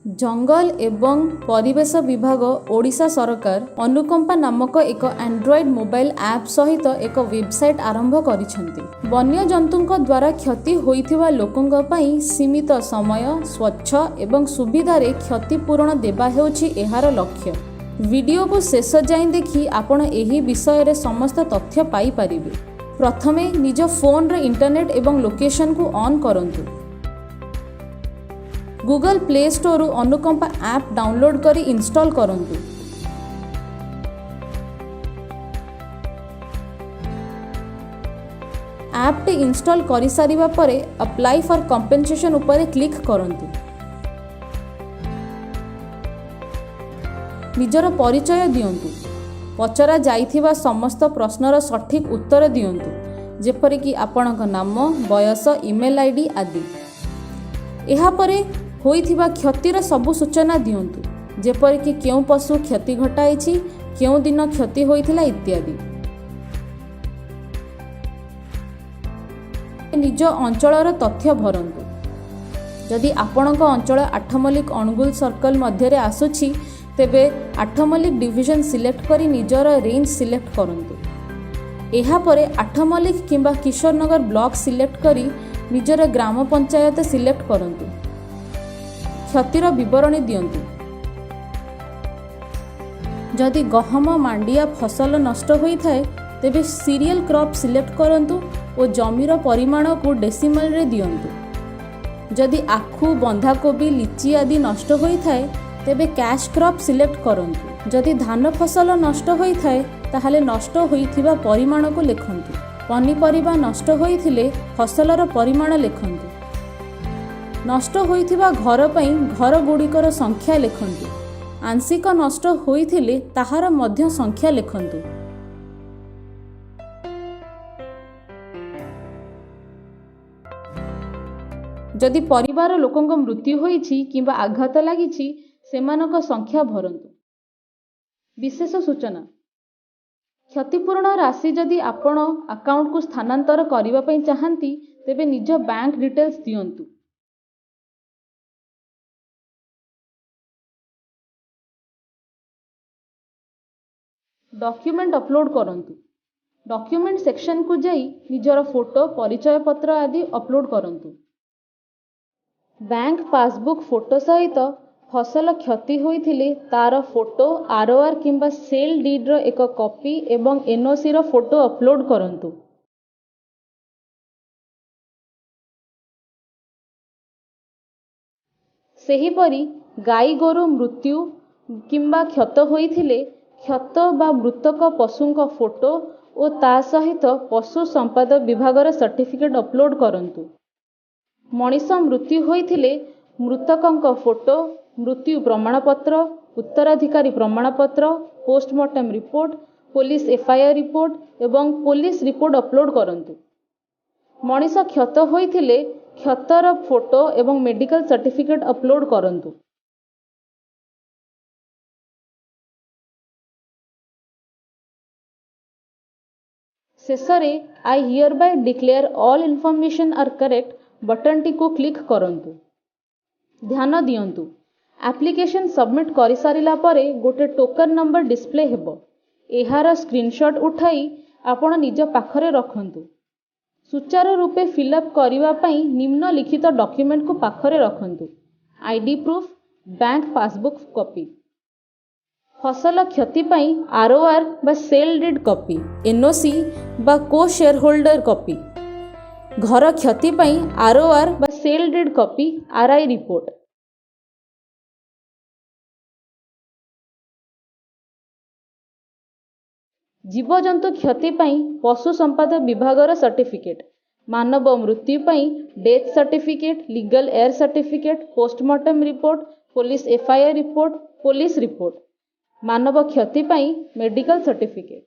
ଜଙ୍ଗଲ ଏବଂ ପରିବେଶ ବିଭାଗ, ଓଡ଼ିଶା ସରକାର ଅନୁକମ୍ପା ନାମକ ଏକ ଆଣ୍ଡ୍ରଏଡ୍ ମୋବାଇଲ ଆପ୍ ସହିତ ଏକ ୱେବସାଇଟ୍ ଆରମ୍ଭ କରିଛନ୍ତି। ବନ୍ୟଜନ୍ତୁଙ୍କ ଦ୍ୱାରା କ୍ଷତି ହୋଇଥିବା ଲୋକଙ୍କ ପାଇଁ ସୀମିତ ସମୟ, ସ୍ୱଚ୍ଛ ଏବଂ ସୁବିଧାରେ କ୍ଷତିପୂରଣ ଦେବା ହେଉଛି ଏହାର ଲକ୍ଷ୍ୟ। ଭିଡ଼ିଓକୁ ଶେଷ ଯାଏଁ ଦେଖି ଆପଣ ଏହି ବିଷୟରେ ସମସ୍ତ ତଥ୍ୟ ପାଇପାରିବେ। ପ୍ରଥମେ ନିଜ ଫୋନ୍ର ଇଣ୍ଟରନେଟ୍ ଏବଂ ଲୋକେସନକୁ ଅନ୍ କରନ୍ତୁ। ଗୁଗଲ ପ୍ଲେ ଷ୍ଟୋରରୁ ଅନୁକମ୍ପା ଆପ୍ ଡାଉନଲୋଡ୍ କରି ଇନଷ୍ଟଲ୍ କରନ୍ତୁ। ଆପ୍ଟି ଇନଷ୍ଟଲ୍ କରିସାରିବା ପରେ ଆପ୍ଲାଏ ଫର୍ କମ୍ପେନସେସନ୍ ଉପରେ କ୍ଲିକ୍ କରନ୍ତୁ। ନିଜର ପରିଚୟ ଦିଅନ୍ତୁ। ପଚରା ଯାଇଥିବା ସମସ୍ତ ପ୍ରଶ୍ନର ସଠିକ୍ ଉତ୍ତର ଦିଅନ୍ତୁ, ଯେପରିକି ଆପଣଙ୍କ ନାମ, ବୟସ, ଇମେଲ୍ ଆଇଡି ଆଦି। ଏହାପରେ ହୋଇଥିବା କ୍ଷତିର ସବୁ ସୂଚନା ଦିଅନ୍ତୁ, ଯେପରିକି କେଉଁ ପଶୁ କ୍ଷତି ଘଟାଇଛି, କେଉଁ ଦିନ କ୍ଷତି ହୋଇଥିଲା ଇତ୍ୟାଦି। ନିଜ ଅଞ୍ଚଳର ତଥ୍ୟ ଭରନ୍ତୁ। ଯଦି ଆପଣଙ୍କ ଅଞ୍ଚଳ ଆଠମଲ୍ଲିକ, ଅନୁଗୁଳ ସର୍କଲ ମଧ୍ୟରେ ଆସୁଛି, ତେବେ ଆଠମଲ୍ଲିକ ଡିଭିଜନ ସିଲେକ୍ଟ କରି ନିଜର ରେଞ୍ଜ ସିଲେକ୍ଟ କରନ୍ତୁ। ଏହାପରେ ଆଠମଲ୍ଲିକ କିମ୍ବା କିଶୋରନଗର ବ୍ଲକ ସିଲେକ୍ଟ କରି ନିଜର ଗ୍ରାମ ପଞ୍ଚାୟତ ସିଲେକ୍ଟ କରନ୍ତୁ। କ୍ଷତିର ବିବରଣୀ ଦିଅନ୍ତୁ। ଯଦି ଗହମ, ମାଣ୍ଡିଆ ଫସଲ ନଷ୍ଟ ହୋଇଥାଏ, ତେବେ ସିରିଏଲ୍ କ୍ରପ୍ ସିଲେକ୍ଟ କରନ୍ତୁ ଓ ଜମିର ପରିମାଣକୁ ଡେସିମଲରେ ଦିଅନ୍ତୁ। ଯଦି ଆଖୁ, ବନ୍ଧାକୋବି, ଲିଚି ଆଦି ନଷ୍ଟ ହୋଇଥାଏ, ତେବେ କ୍ୟାଶ୍ କ୍ରପ୍ ସିଲେକ୍ଟ କରନ୍ତୁ। ଯଦି ଧାନ ଫସଲ ନଷ୍ଟ ହୋଇଥାଏ, ତାହେଲେ ନଷ୍ଟ ହୋଇଥିବା ପରିମାଣକୁ ଲେଖନ୍ତୁ। ପନିପରିବା ନଷ୍ଟ ହୋଇଥିଲେ ଫସଲର ପରିମାଣ ଲେଖନ୍ତୁ। ନଷ୍ଟ ହୋଇଥିବା ଘର ପାଇଁ ଘରଗୁଡ଼ିକର ସଂଖ୍ୟା ଲେଖନ୍ତୁ। ଆଂଶିକ ନଷ୍ଟ ହୋଇଥିଲେ ତାହାର ମଧ୍ୟ ସଂଖ୍ୟା ଲେଖନ୍ତୁ। ଯଦି ପରିବାର ଲୋକଙ୍କ ମୃତ୍ୟୁ ହୋଇଛି କିମ୍ବା ଆଘାତ ଲାଗିଛି, ସେମାନଙ୍କ ସଂଖ୍ୟା ଭରନ୍ତୁ। ବିଶେଷ ସୂଚନା: କ୍ଷତିପୂରଣ ରାଶି ଯଦି ଆପଣ ଆକାଉଣ୍ଟକୁ ସ୍ଥାନାନ୍ତର କରିବା ପାଇଁ ଚାହାନ୍ତି, ତେବେ ନିଜ ବ୍ୟାଙ୍କ ଡିଟେଲ୍ସ ଦିଅନ୍ତୁ। ଡକ୍ୟୁମେଣ୍ଟ ଅପଲୋଡ଼ କରନ୍ତୁ। ଡକ୍ୟୁମେଣ୍ଟ ସେକ୍ସନକୁ ଯାଇ ନିଜର ଫଟୋ, ପରିଚୟ ପତ୍ର ଆଦି ଅପଲୋଡ଼ କରନ୍ତୁ। ବ୍ୟାଙ୍କ ପାସବୁକ୍ ଫଟୋ ସହିତ ଫସଲ କ୍ଷତି ହୋଇଥିଲେ ତାର ଫଟୋ, ଆର୍ଓଆର୍ କିମ୍ବା ସେଲ୍ ଡିଡ୍ର ଏକ କପି ଏବଂ ଏନ୍ଓସିର ଫଟୋ ଅପଲୋଡ଼ କରନ୍ତୁ। ସେହିପରି ଗାଈ ଗୋରୁ ମୃତ୍ୟୁ କିମ୍ବା କ୍ଷତ ହୋଇଥିଲେ କ୍ଷତ ବା ମୃତକ ପଶୁଙ୍କ ଫଟୋ ଓ ତା ସହିତ ପଶୁ ସମ୍ପଦ ବିଭାଗର ସାର୍ଟିଫିକେଟ୍ ଅପଲୋଡ଼ କରନ୍ତୁ। ମଣିଷ ମୃତ୍ୟୁ ହୋଇଥିଲେ ମୃତକଙ୍କ ଫଟୋ, ମୃତ୍ୟୁ ପ୍ରମାଣପତ୍ର, ଉତ୍ତରାଧିକାରୀ ପ୍ରମାଣପତ୍ର, postmortem report, police FIR report ଏବଂ ପୋଲିସ ରିପୋର୍ଟ ଅପଲୋଡ଼ କରନ୍ତୁ। ମଣିଷ କ୍ଷତ ହୋଇଥିଲେ କ୍ଷତର ଫଟୋ ଏବଂ ମେଡ଼ିକାଲ ସାର୍ଟିଫିକେଟ୍ ଅପଲୋଡ଼ କରନ୍ତୁ। ଶେଷରେ "I hereby declare all information are correct" ବଟନ୍ଟିକୁ click କରନ୍ତୁ। ଧ୍ୟାନ ଦିଅନ୍ତୁ, ଆପ୍ଲିକେସନ୍ ସବମିଟ୍ କରିସାରିଲା ପରେ ଗୋଟେ ଟୋକନ୍ ନମ୍ବର ଡିସପ୍ଲେ ହେବ। ଏହାର ସ୍କ୍ରିନଶଟ୍ ଉଠାଇ ଆପଣ ନିଜ ପାଖରେ ରଖନ୍ତୁ। ସୁଚାରୁ ରୂପେ ଫିଲ୍ଅପ୍ କରିବା ପାଇଁ ନିମ୍ନଲିଖିତ ଡକ୍ୟୁମେଣ୍ଟକୁ ପାଖରେ ରଖନ୍ତୁ: ID proof, bank passbook copy, ଫସଲ କ୍ଷତି ପାଇଁ ଆର୍ଓଆର୍ ବା ସେଲ୍ did copy, NOC ବା କୋ ସେୟାର ହୋଲ୍ଡର କପି, ଘର କ୍ଷତି ପାଇଁ ଆର୍ଓଆର୍ ବା sale deed copy, RI report। ଜୀବଜନ୍ତୁ କ୍ଷତି ପାଇଁ ପଶୁ ସମ୍ପଦ ବିଭାଗର ସାର୍ଟିଫିକେଟ୍, ମାନବ ମୃତ୍ୟୁ ପାଇଁ death certificate, legal heir certificate, postmortem report, police FIR report, police report, ମାନବ କ୍ଷତି ପାଇଁ ମେଡ଼ିକାଲ ସାର୍ଟିଫିକେଟ୍।